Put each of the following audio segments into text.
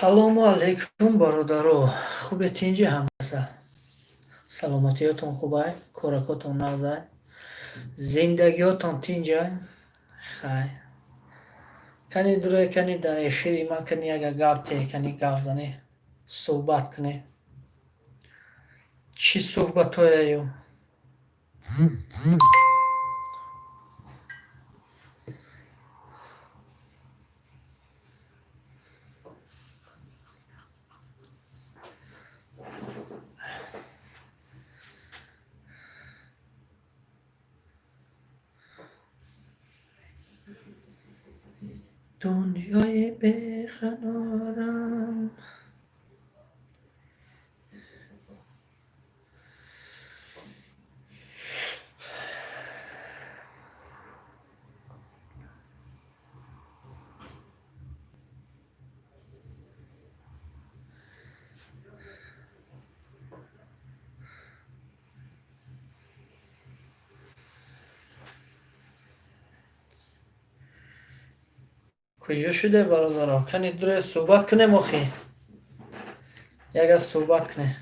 Салому алайкум, бародаро, хубе, тинҷи ҳамаса, саломатиётон хубай, коракотон нағзай, зиндагиётон тинҷай? Хай, кани дурое, кани дар эфири ман, кани яга гап те, кани гап зане, суҳбат кунӣ. Чӣ суҳбатҳояю? Дунёи беқарорам. Куҷо шуде, бародаро? Кани дуре, суҳбат кунем охи, яга суҳбат кунем.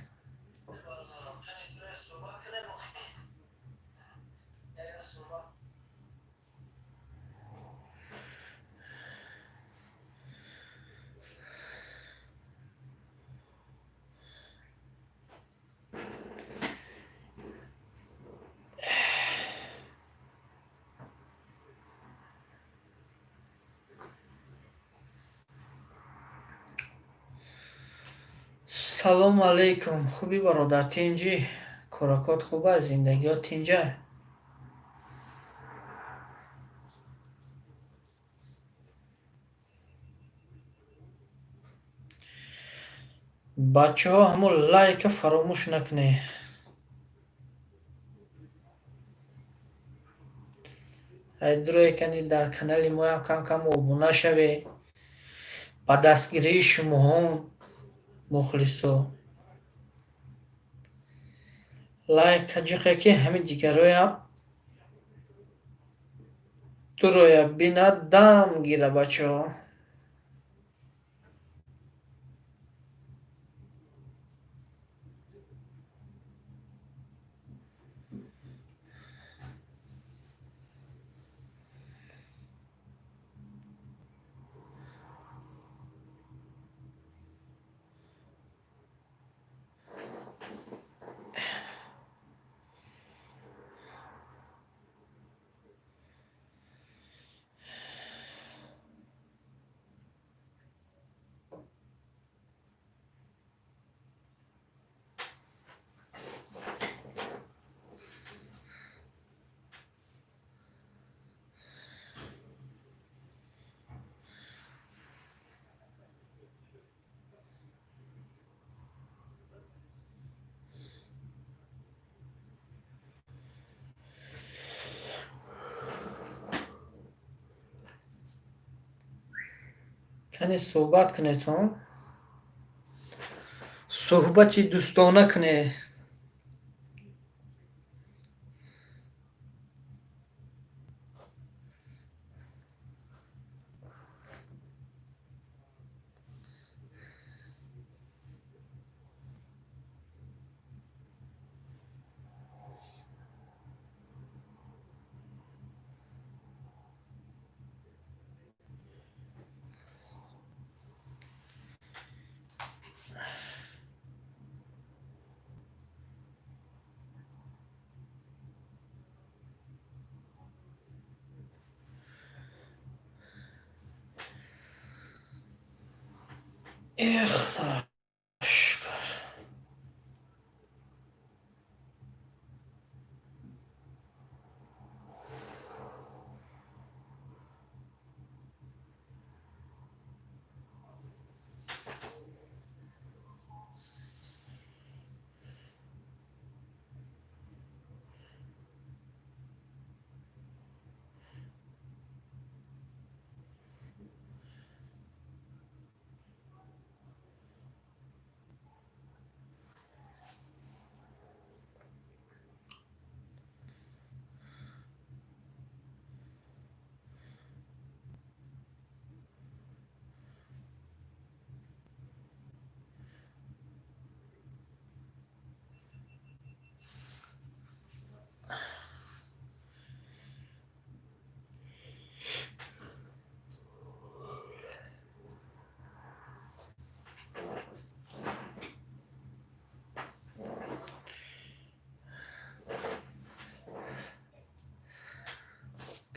Салому алайкум, хубӣ, бародар, тинҷӣ, коракот хуба, зиндагиҳо тинҷа? Бачаҳо, ҳамон лайка фаромӯш накунед. Айдурое, кани дар канали моям кам кам обуна шавед. Ба дастгирии шумоҳо, мухлисо, лайка ҷиқе, ки ҳамин дигароям дуроя бинад, дам гира, бачаҳо. Кани суҳбат кунедон, суҳбати дӯстона кунед. Эх, шукр.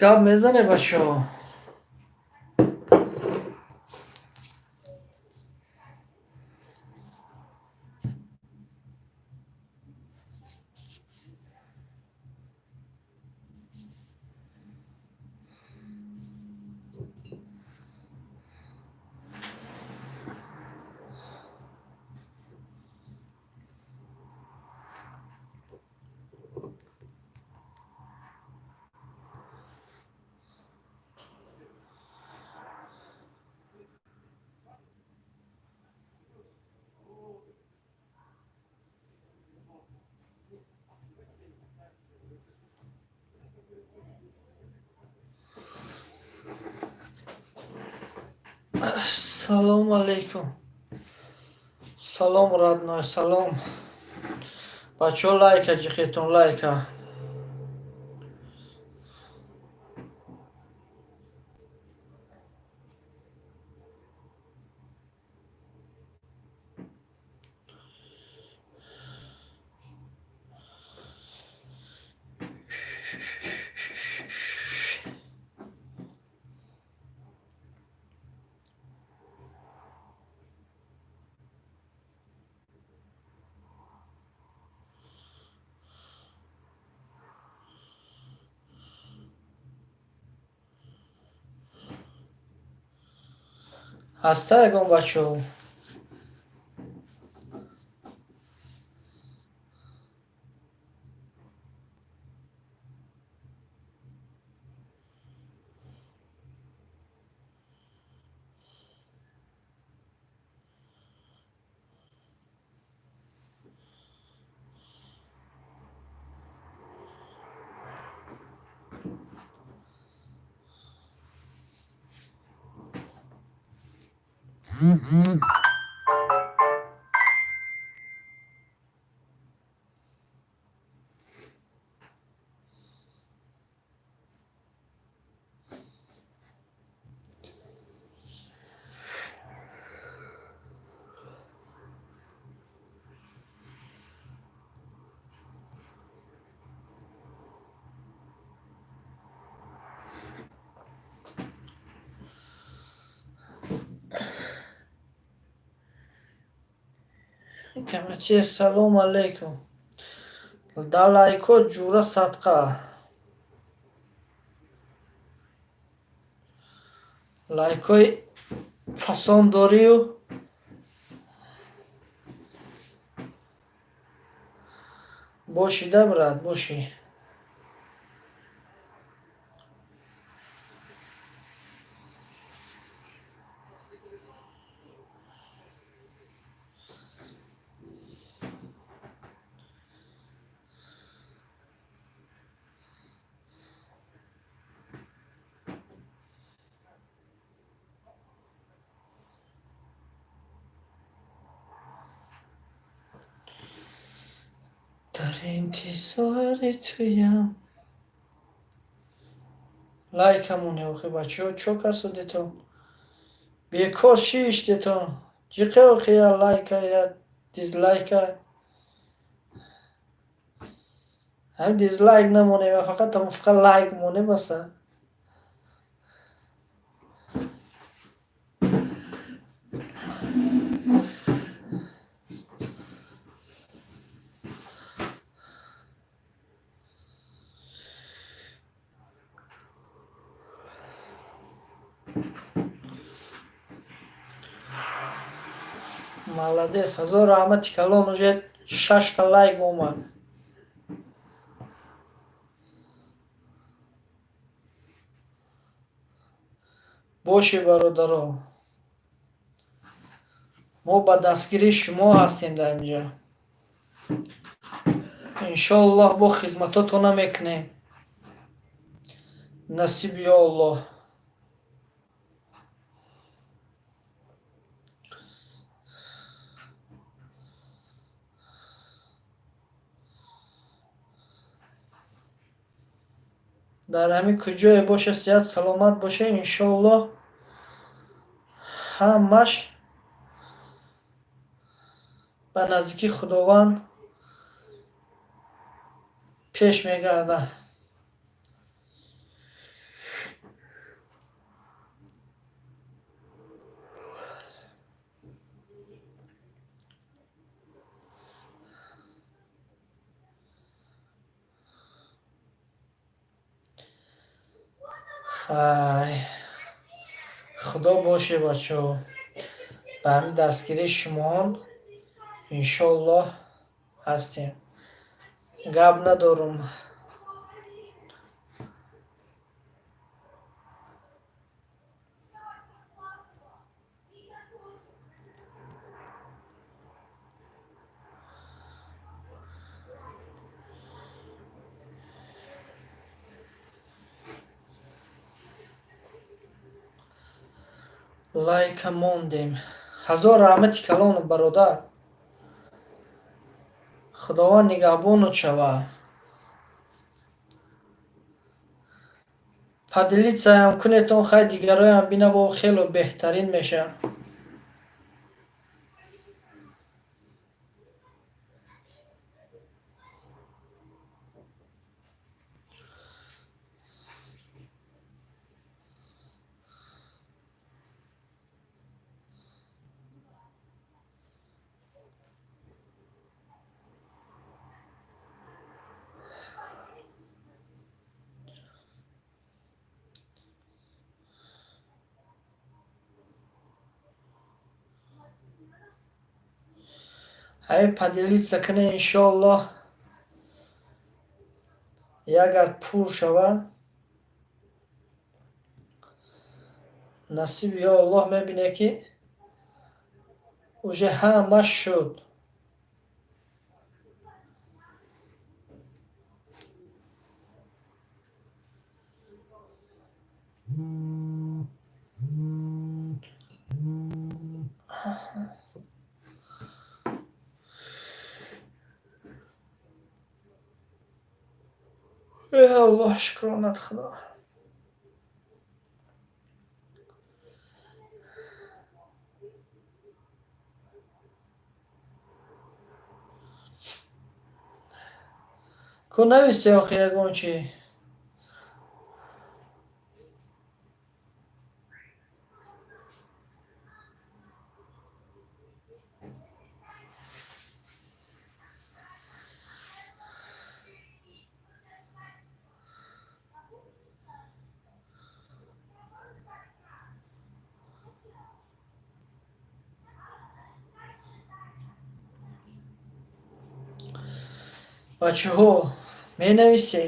Гап мезане, бачаҳо? Салому алейкум. Салом, родной, салом. Бачаҳо, лайка ҷиқетон, лайка. Ҳаста ягон бачаҳо? Камачи, салому алейкум. Да лайко ҷура садқа. Лайкои фасон дорию бошида, брат, бошӣ. Дар интизори туям. Лайкамоне охи, бачаҳо, чо карсудетон? Бекор шиштетон. Ҷиқе охи, я лайка, я дизлайка. Ҳам дизлайк намонем, фақат фақат лайк моне, баса. Молодец, ҳазор раҳмати калон, уже шашта лайк омад. Бошед, бародаро. Мо ба дастгирии шумо ҳастем дар инҷа. Иншоаллоҳ, бо хизматотона мекунем. Насиб ё Аллоҳ. Дар ҳамин куҷое боша, сиҳат саломат боша, иншоаллоҳ, ҳамаш ба наздикии Худованд пеш мегардад. Хай, Худо боше, бачаҳо, ба ҳамин дастгирии шумоон иншоаллоҳ ҳастем. Гап надорум. Лайка мондем. Ҳазор раҳмати калон, бародар, Худованд нигаҳбонот шавад. Поделиться ям кунетон, хай, дигароям бинабо, хело беҳтарин мешавад. Ҳамин поделиться кунед, иншоаллоҳ, ягар пур шавад, насиби ё Аллоҳ, мебине, ки уже ҳамаш шуд. Э Аллоҳ, шукронат, Худо. Ку нависте охи ягон чи. Бачаҳо, менависе?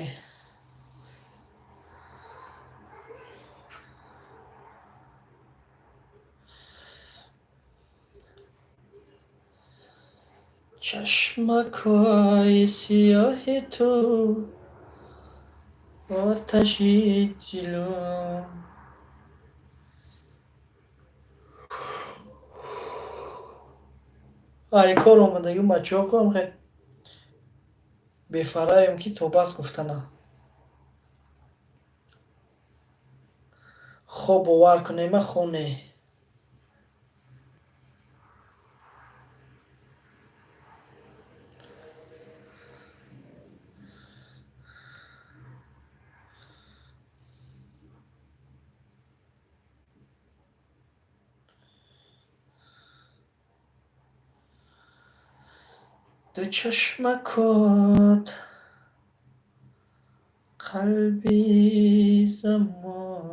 Чашмакҳои сиёҳи ту оташи дилум. Ай кор омадагим, бачаҳо, ком бефараем, ки то бас гуфтана. Хоб бовар кунема, хо не. Ду чашмакот қалби замонаҳояме.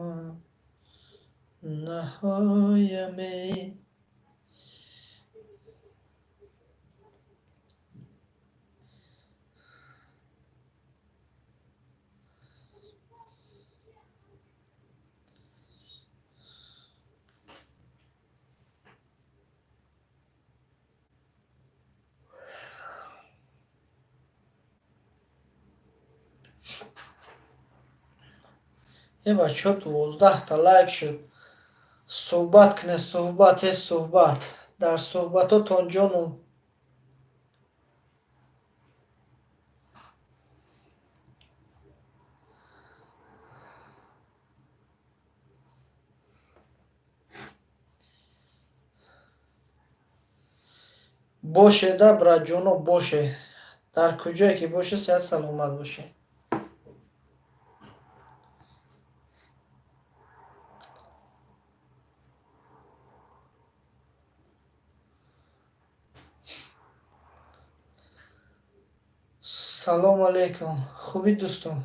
Е, бачаҳо, 12-та лайк шуд. Суҳбат кунед, суҳбат, е суҳбат. Дар суҳбатотон ҷону бошеда, братҷоно, боше. Дар куҷое ки боше, сиҳат саломат бошед. Салому алайкум. Хубӣ, дӯстон?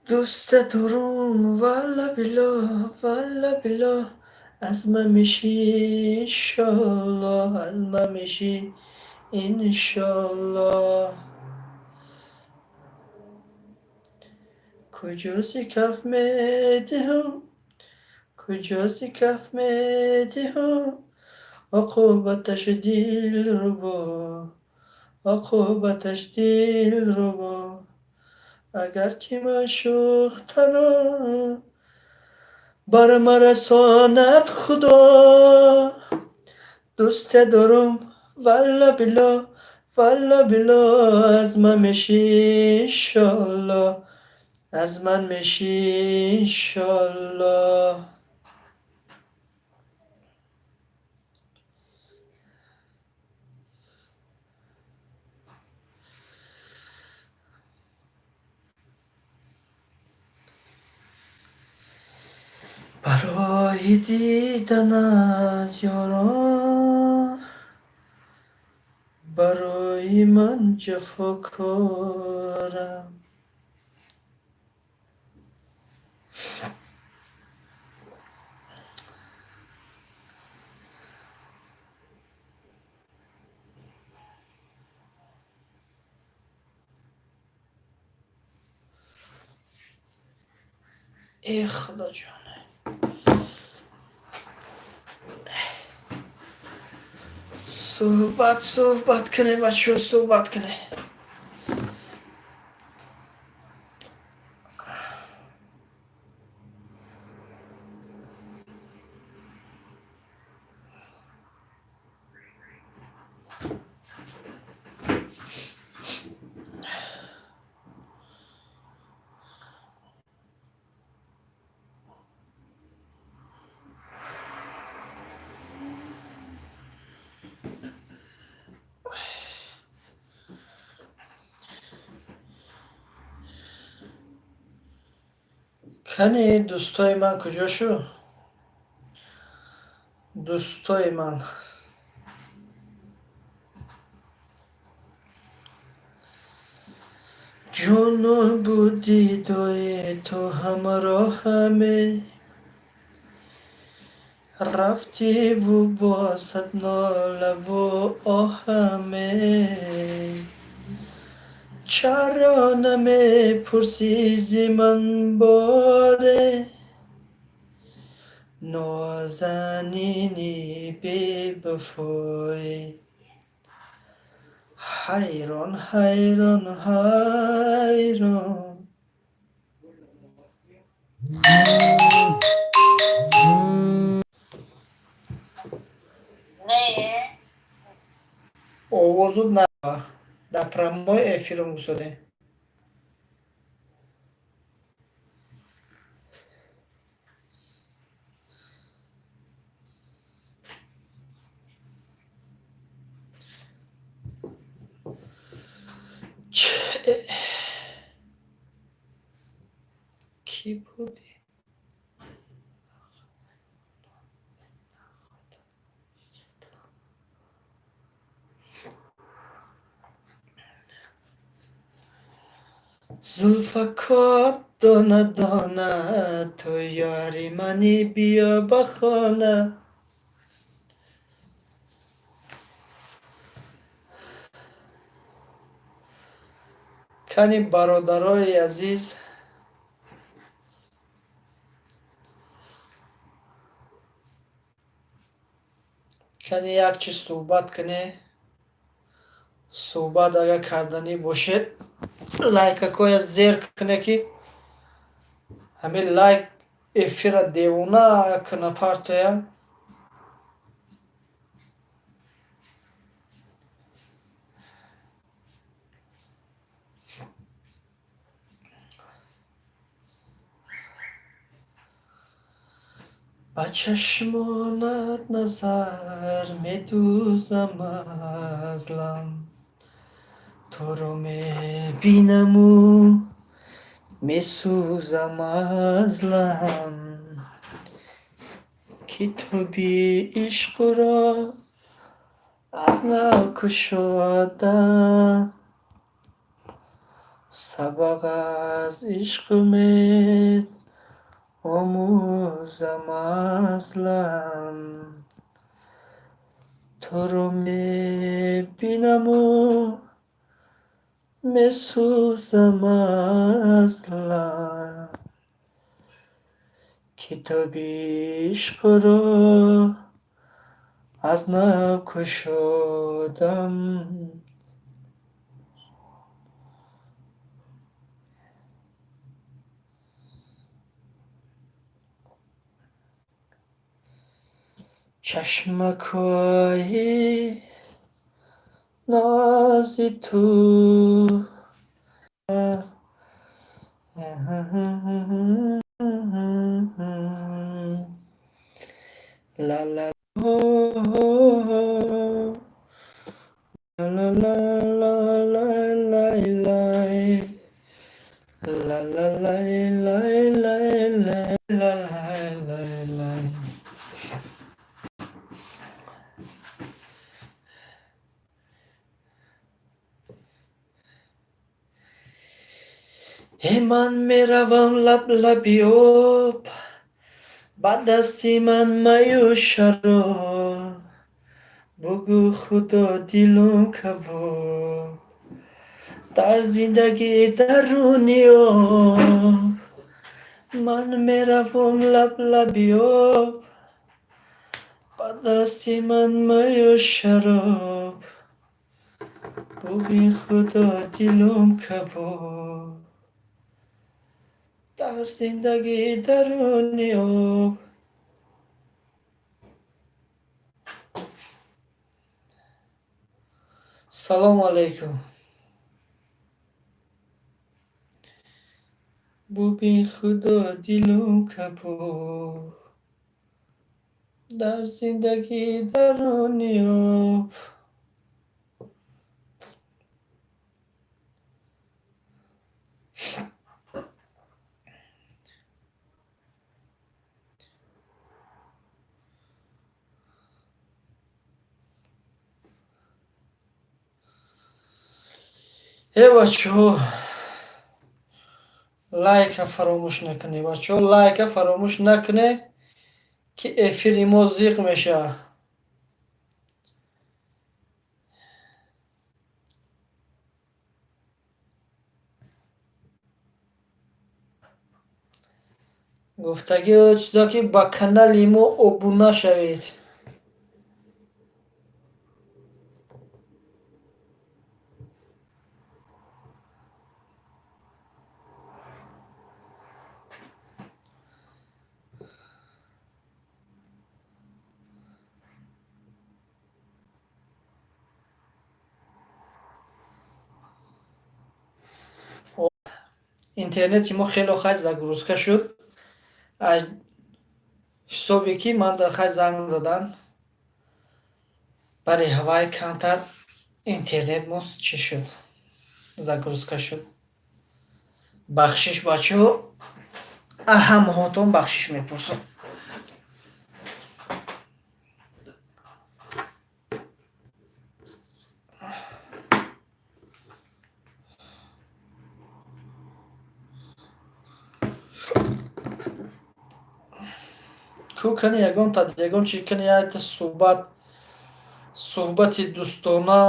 Дӯста дорум, валла билло, валла билло, аз ман мешӣ иншолло, аз ман мешӣ иншолло. Куҷо зи каф медиҳам, куҷо зи каф медиҳам, оқубаташ дилрубо, оқубаташ дилрубо. Агар ки ман шӯхтарам, бар ман расонад Худо. Дӯсте дорум, валла билло, валла билло, аз ман мешӣ иншолло, аз ман мешӣ иншолло. Барои диданат ёрон барои ман ҷафокорам. Э Худоҷон, суҳбат, суҳбат кунем, бачаҳо, суҳбат кунем. Кани дӯстои ман куҷо шуд? Дӯстои ман. Ҷонон буди дое ту ҳамроҳаме, рафтиву босад нолаву оҳаме. Чаро намепурсӣ зи ман боре, нозанини бевафое? Ҳайрон, ҳайрон, ҳайрон. Не. Овозут на дар прямой эфиром гузоре. Кӣ будӣ? Зулфакот дона дона, ту ёри мани, биё ба хона. Кани, бародарои азиз, кани як чиз суҳбат кунед. Суҳбат агар карданӣ бошед, лайкакоя зер кунед, ки ҳамин лайк эфира девона куна партоя. Ба чашмонат назар медӯзам азлам, туро мебинаму месӯзам азлам. Китоби ишқро аз нав кушодам. Сабақ аз ишқ умед омӯзам аслан. Туро мебинаму месӯзам аслан. Китоби ишқро аз нав кушодам. Чашмакҳои нози ту. Ла ла ла ла ла ла ла лай ла ла лай лай лай лай ла лай лай лай. Э, ман меравам лаб-лаби об, ба дасти ман маю шароб. Бугӯ, Худо, дилум кабоб, дар зиндагӣ даруни об. Ман меравам лаб-лаби об, ба дасти ман маю шароб. Бубин, Худо, дилум кабоб, дар зиндагӣ даруни об. Салому алайкум. Бубин, Худо, дилум кабоб, дар зиндагӣ даруни об. Э, бачаҳо, лайка фаромӯш накунед, бачаҳо, лайка фаромӯш накунед, ки эфири мо зиқ мешавад. Гуфтагио чизо, ки ба канали мо обуна шавед. Интернети мо хело хай загрузка шуд, ҳисобе ки ман дар хай занг задан бари ҳавай камтар интернет мо чӣ шуд, загрузка шуд. Бахшиш, бачаҳо, ҳамаҳотон бахшиш мепурсам. Ку кани ягон ягон чи кани, якта суҳбат, суҳбати дӯстона.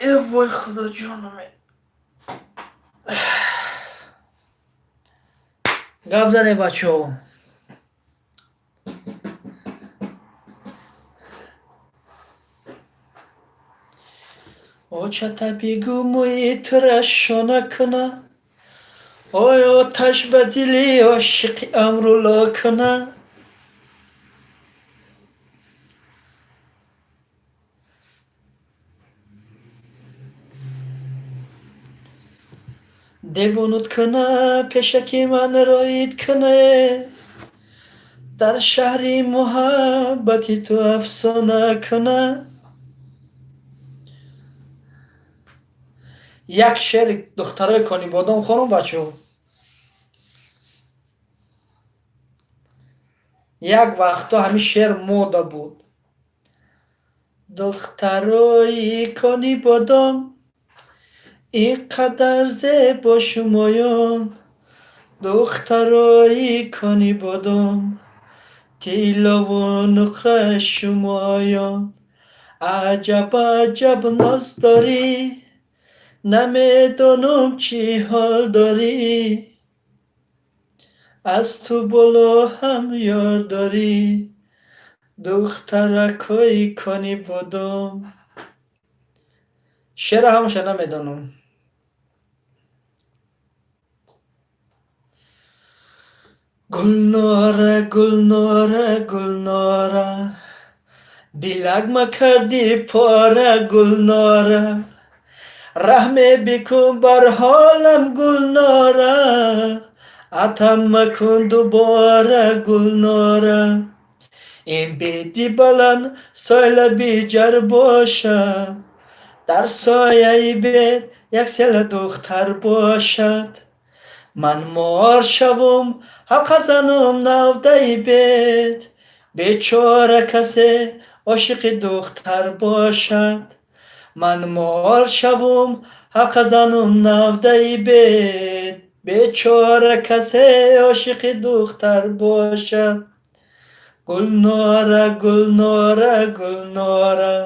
Э вой, Худоҷонаме, гап зане, бачаҳо. Очата бигӯ, мӯи тура шона куна, ой, оташ ба дили ошиқи Амрулло куна. Девонут куна, пешаки ман роид куна, дар шаҳри муҳаббати ту афсона куна. Як шеъри духтарои Конибодом хонум, бачаҳо. Як вақто ҳамин шеър мода буд. Духтарои Конибодом, ин қадар зебо шумоён, духтарои Конибодом, тиллову нуқра шумоён, аҷаб аҷаб ноз дорӣ, намедонам чӣ ҳол дорӣ, аз ту боло ҳам ёр дорӣ, духтаракҳои Конибодом. Шеъра ҳамаша намедонам. Гулнора, Гулнора, Гулнора, дилак макарди пора, Гулнора, раҳме бикун бар ҳолам, Гулнора, атам макун дубора, Гулнора. Ин беди баланд сойлаби биҷар бошад, дар сояи бед як села духтар бошад. Ман мор шавум, ҳалқа занум навдаи бед, бечора касе ошиқи духтар бошад. Ман мор шавум, ҳалқа занум навдаи бед, бечора касе ошиқи духтар бошад. Гулнора, Гулнора, Гулнора,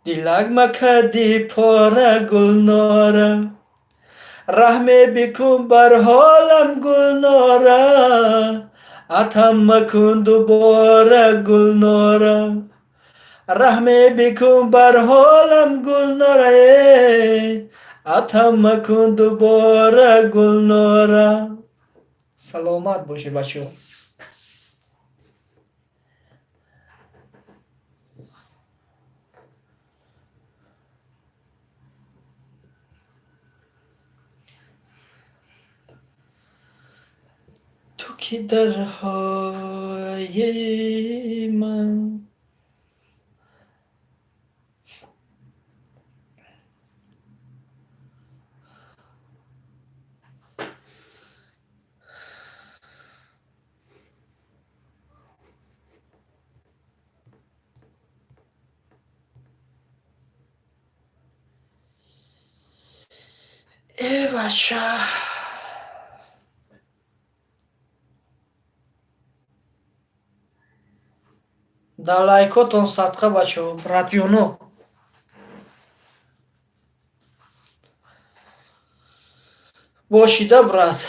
дилак макарди пора, Гулнора, раҳме бикун бар ҳолам, Гулнора, атам макун дубора, Гулнора, раҳме бикун бар ҳолам, Гулнора, атам макун дубора, Гулнора. Саломат бошед, бачаҳо. Ту ки дарҳои ман. Э, бача, дар лайкотон садқа, бачаҳо, братҷоно. Бошида, брат.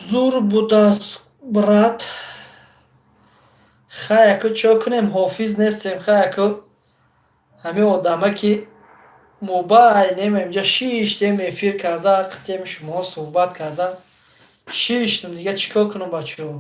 Зур будааст, брат. Хай, аку чо кунем, ҳофиз нестем. Хай, аку ҳамин одама ки мобайнем, инҷа шиштем, эфир карда, қитем шумоҳо суҳбат карда шиштем, дига чӣ кор кунам, бачаҳо?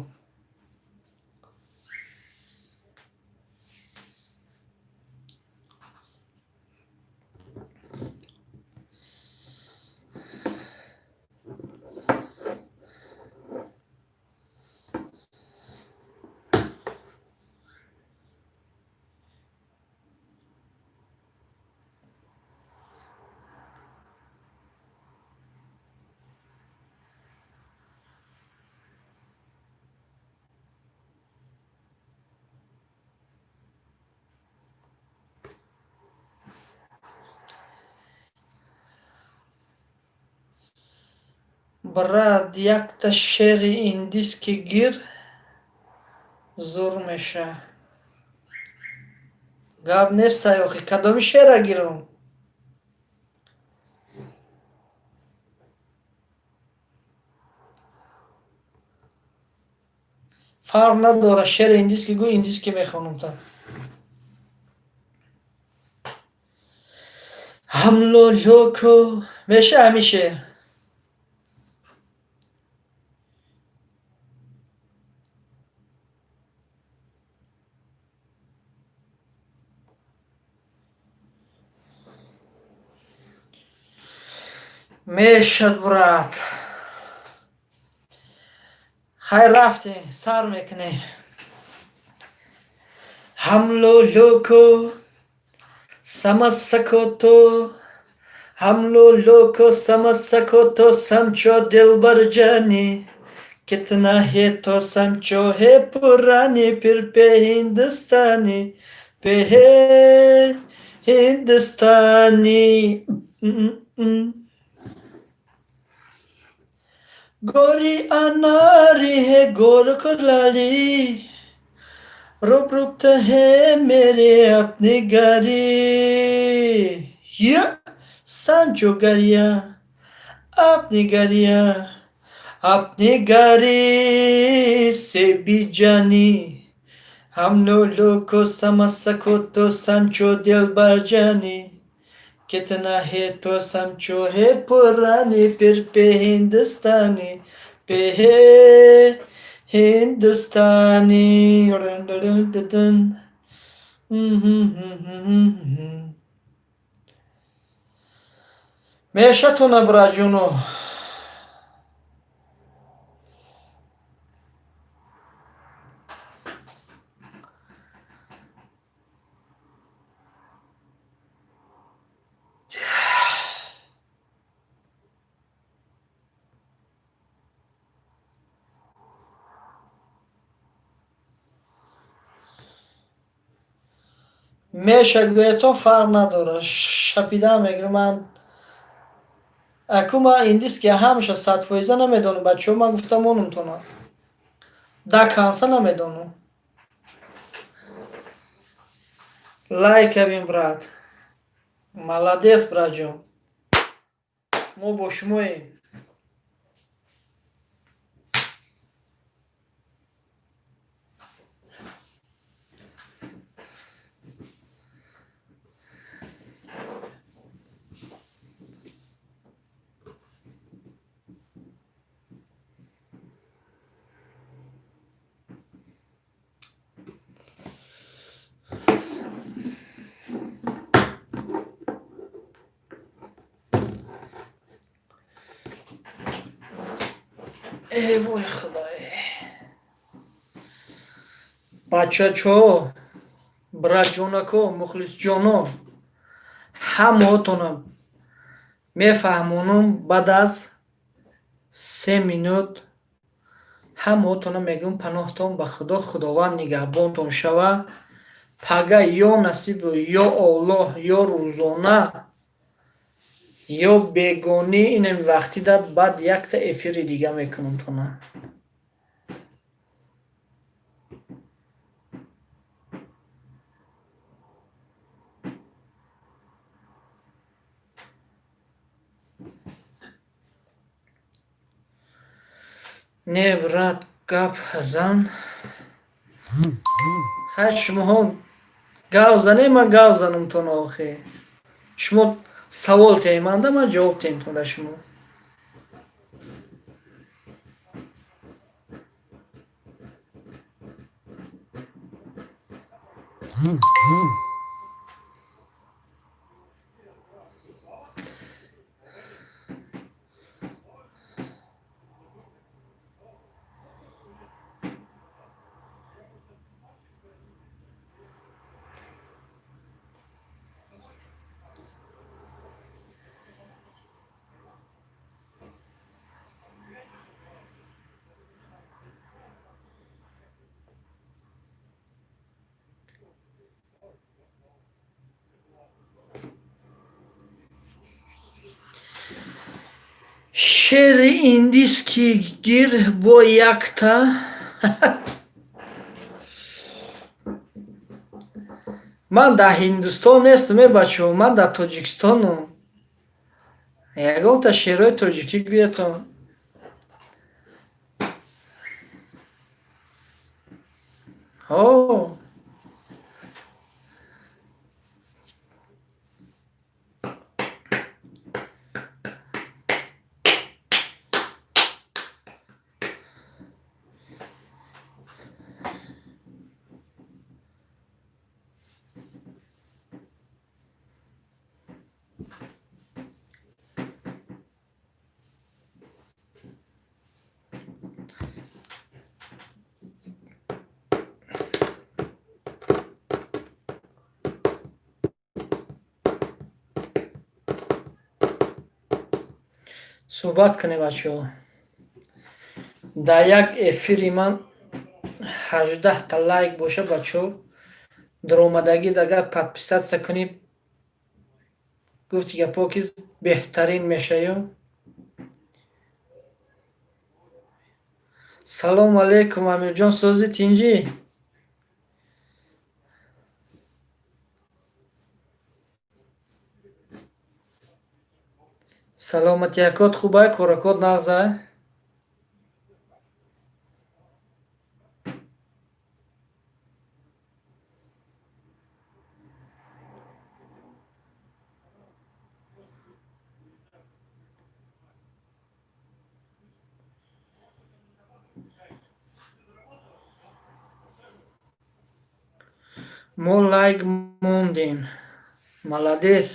Брат, якта шеъри индиски гир, зур меша. Гап нестай, охи кадоми шеъра гирам? Фарқ надорад, шеъри индиски гӯ, индиски мехонам та. Ҳамлолоко меша ҳамин шеър. Мешад, брат. Хайр, рафтем, сар мекунем. हम लोगों को समझ सको तो, हम लोगों को समझ सको तो समझो दिलबर जानी, कितना है तो समझो है पुरानी, फिर पे हिंदुस्तानी पे है हिंदुस्तानी। गोरी अनारी है गोर को लाली, रूप रूप तो है मेरे अपनी गरी, ये समझो गरिया अपनी गरिया, अपनी गरी से भी जानी। हम लोगों को समझ सको तो समझो दिल भर जानी, कितना है तो समझो है पुरानी, फिर पे हिंदुस्तानी पे है हिंदुस्तानी। Мешатона, браҷуно. Меша гӯятон, фарқ надорад, шапида мегирам ман. Аку ман индиски ҳамаша 100% намедонам, бачаҳо, ман гуфта монумтона, до конца намедонам. Лайк кабин, брат, молодец, братҷон, мо бо шумоем. Э вой, худое, бачачо, братҷонако, мухлисҷоно, ҳамаотонам мефаҳмонам. Баъд аз 3 минут ҳамаотонам мегӯм: паноҳтон ба Худо, Худованд нигаҳбонтон шава. Пага ё насибу ё Оллоҳ, ё рӯзона, ё бегонӣ, инами вақтида баъд якта эфири дига мекунам тона. Не, брат, гап зан. Ҳай, шумоҳо гав занем, ман гав занам тона. Охе, шумо савол теҳманда, ман ҷавоб теҳм да шумо. Шеъри индиски гир бо якта. Ман дар Ҳиндустон нестам, е бачаҳо, ман дар Тоҷикистонам. Ягонта шеърҳои тоҷикӣ гӯятон. Ҳо. Суҳбат кунем, бачаҳо. Дар як эфири ман 18-та лайк боша, бачаҳо, даромадагӣ агар подписаться кунӣ, гуфти гапҳо ки беҳтарин мешаю. Салому алейкум, Амирҷон, сӯзи, тинҷӣ? Саломатиякот хубай, коракот нағзай? Мо лайк мондем, молодец.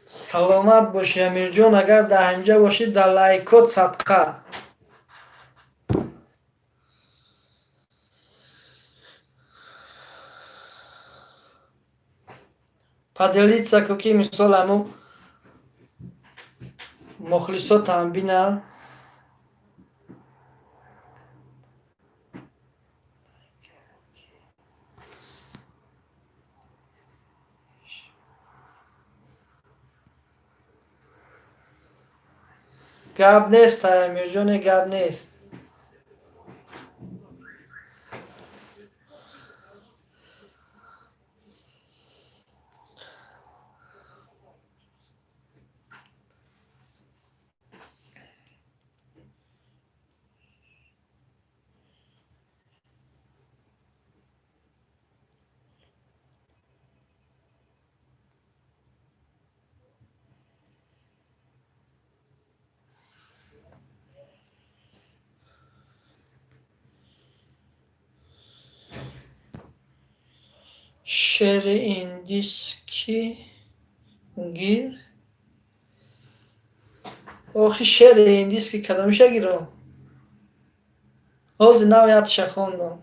Саломат бошӣ, Амирҷон, агар дар ҳамҷа бошӣ, дар лайкот садқа. Поделиться ку, ки мисол ҳамун мухлисотам бина. Гап нест, Амирҷоне, гап нест. Шери индиски гир. Охи, шери индиски кадомиша гирам? Ҳозир нав ятша хондам.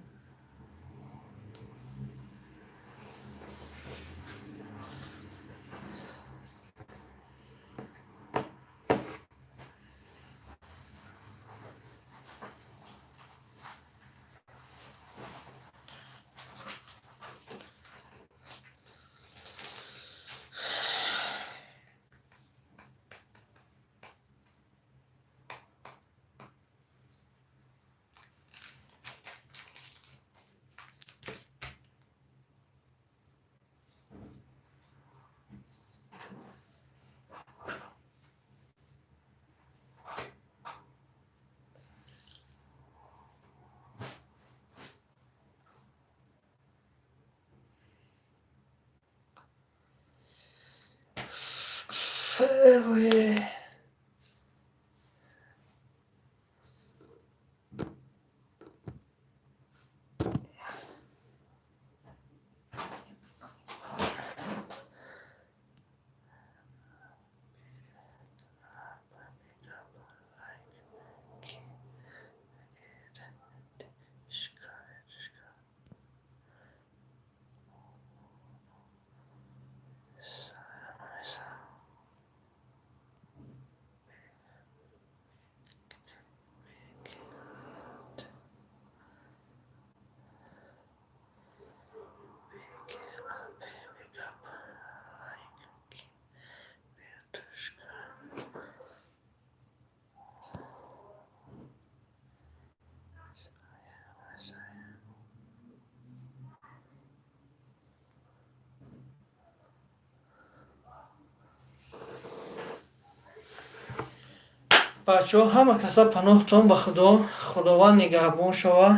Бачаҳо, ҳама каса паноҳтон ба Худо, Худованд нигаҳбон шава.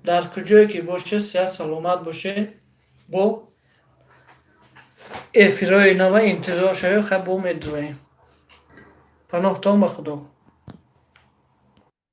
Дар куҷое ки бошед, сиҳат саломат бошед. Бо эфирҳои нава интизор шавед, хай бо медуроем. Паноҳтон ба Худо.